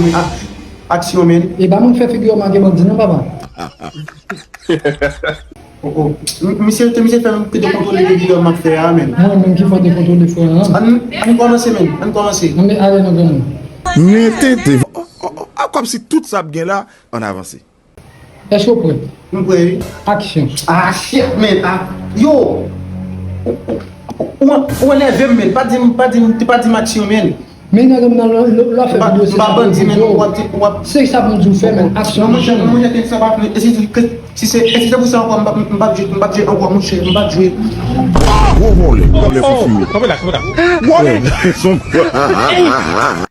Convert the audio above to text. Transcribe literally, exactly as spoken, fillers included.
di men, a- aksyon, men. E pa mwen k fè figi w make bandi, non, papa. Oh, oh. M- Misye, te misye fè m ki te kontwole figi w m ap fè a, men. Mwen menm ki fò te kontwole frè an. Ann, ann kòmanse, men. Ann kòmanse. Non, men ale non, granmoun. Men tenten. Oh, oh, oh, ah, kòmsi tout sa ap gen la, ann avanse. Èske w prè? M prè, wi. Aksyon. Ah, shit, men. Ah, yo! Ou, ou, ou, ou enève m, men. Pa di m, pa di m, pa di m aksyon, men. Men nèg m nan lò, lò, lò fè M pa, videyo, se m pa sa pou bandi, men, yo. W ap di, w ap Se sa pou m di w fè, men. Aksyon, non, monchè, aksyon. Non, monchè, tèt sa pa fè. E si, si se, e si se pou sa ankò, m p ap, m p ap jwe, m p ap jwe ankò, monchè. M p ap jwe. Gwo vòlè, vòlè pou fi yo. Kanpe la, kanpe la. Vòlè.